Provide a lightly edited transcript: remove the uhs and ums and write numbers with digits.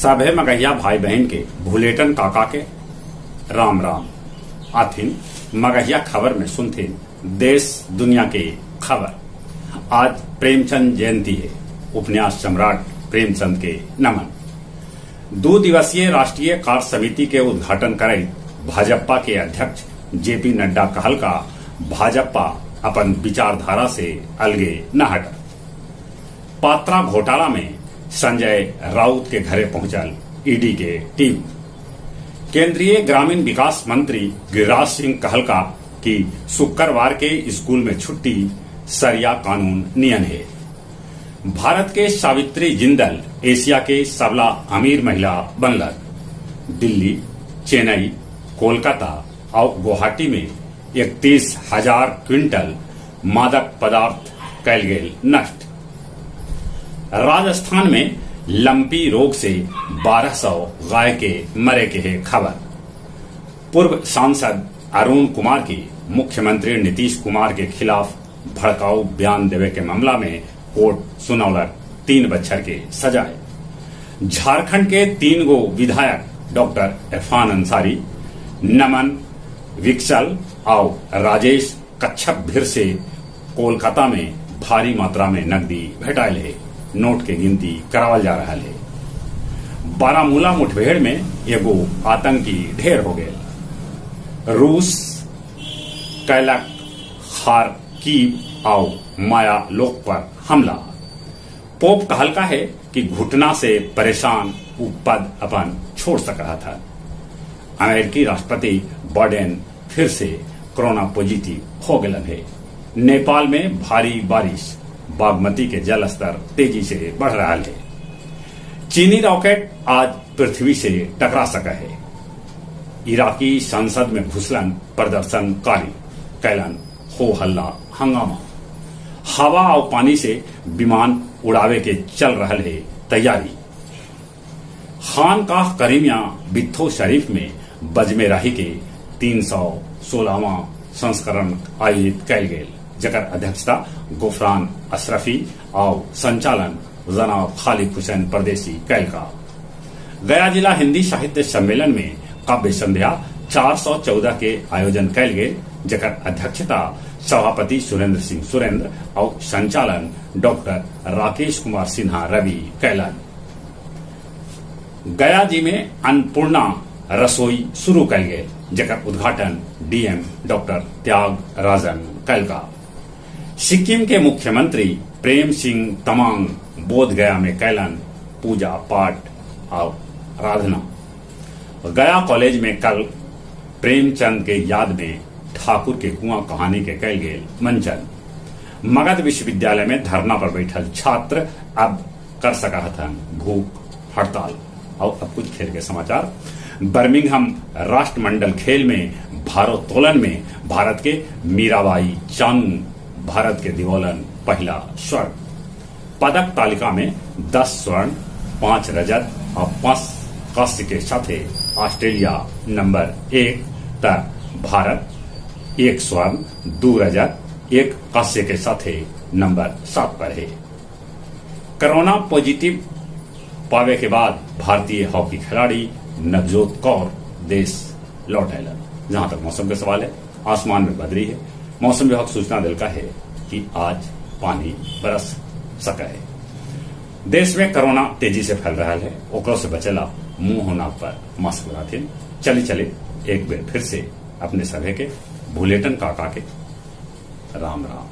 सभे मगहिया भाई बहिन के भुलेटन काका के राम राम। आथिन मगहिया खबर में सुनथिन देश दुनिया के खबर। आज प्रेमचंद जयंती है। उपन्यास सम्राट प्रेमचंद के नमन। 2 दिवसीय राष्ट्रीय कार्य समिति के उद्घाटन करैत भाजपा के अध्यक्ष जेपी नड्डा कहलका भाजपा अपन विचारधारा से अलगे न हटत। पात्रा घोटाला में संजय राउत के घरे पहुंचल ईडी के टीम। केंद्रीय ग्रामीण विकास मंत्री गिरिराज सिंह कहलका कि शुक्रवार के स्कूल में छुट्टी सरिया कानून नियन हे। भारत के सावित्री जिंदल एशिया के सबला अमीर महिला बनलन। दिल्ली, चेन्नई, कोलकाता और गुवाहाटी में 31,000 क्विंटल मादक पदार्थ कैल गेल नष्ट। राजस्थान में लंपी रोग से 1200 गाय के मरे के है खबर। पूर्व सांसद अरुण कुमार की मुख्यमंत्री नीतीश कुमार के खिलाफ भड़काऊ बयान देवे के मामला में कोर्ट सुनौलक 3 बच्छर के सजाए। झारखंड के 3 गो विधायक डॉक्टर इरफान अंसारी, नमन विक्सल और राजेश कच्छप भीर से कोलकाता में भारी मात्रा में नकदी भेटायल है। नोट के गिनती करावल जा रहा है। बारामूला मुठभेड़ में एगो आतंकी ढेर हो गए। रूस कैलक खारकीव और माया लोक पर हमला। पोप कहलका है कि घुटना से परेशान उ पद अपन छोड़ सक रहा था। अमेरिकी राष्ट्रपति बाइडेन फिर से कोरोना पॉजिटिव हो गलन है। नेपाल में भारी बारिश, बागमती के जल स्तर तेजी से बढ़ रहा है। चीनी रॉकेट आज पृथ्वी से टकरा सका है। इराकी संसद में घुसलन प्रदर्शनकारी, कैलन हो हल्ला हंगामा। हवा और पानी से विमान उड़ावे के चल रहा है तैयारी। खानकाह करीमिया बित्थो शरीफ में बजमे राही के 316वां संस्करण आयोजित कैल गेल, जकर अध्यक्षता गुफरान अशरफी और संचालन जनाब खालिद हुसैन परदेसी कैल का। गया जिला हिंदी साहित्य सम्मेलन में काव्य संध्या 414 के आयोजन कैल गेल, जकर अध्यक्षता सभापति सुरेंद्र सिंह सुरेंद्र और संचालन डॉक्टर राकेश कुमार सिन्हा रवि कैलन। गया जी में अन्नपूर्णा रसोई शुरू कैल गेल, जकर उद्घाटन डीएम डॉक्टर त्याग राजन कैलका। सिक्किम के मुख्यमंत्री प्रेम सिंह तमांग बोध गया में कैलन पूजा पाठ और आराधना। गया कॉलेज में कल प्रेमचंद के याद में ठाकुर के कुआं कहानी के कैल गेल मंचन। मगध विश्वविद्यालय में धरना पर बैठल छात्र अब कर सका हथन भूख हड़ताल। और अब कुछ खेल के समाचार। बर्मिंघम राष्ट्रमंडल खेल में भारोत्तोलन में भारत के मीराबाई चानू भारत के दिवोलन पहला स्वर्ण। पदक तालिका में 10 स्वर्ण, 5 रजत और 5 कांस्य के साथे ऑस्ट्रेलिया नंबर 1 त भारत 1 स्वर्ण, 2 रजत, 1 कांस्य के साथे नंबर 7 पर है। कोरोना पॉजिटिव पावे के बाद भारतीय हॉकी खिलाड़ी नवजोत कौर देश लौट आयलन। जहां तक मौसम के सवाल है, आसमान में बदरी है। मौसम विभाग सूचना दिलका है कि आज पानी बरस सका है। देश में कोरोना तेजी से फैल रहा है, ओकरो से बचेला मुंह होना पर मास्क लगाथिन। चले चले एक बार फिर से अपने सभे के भुलेटन काका के राम राम।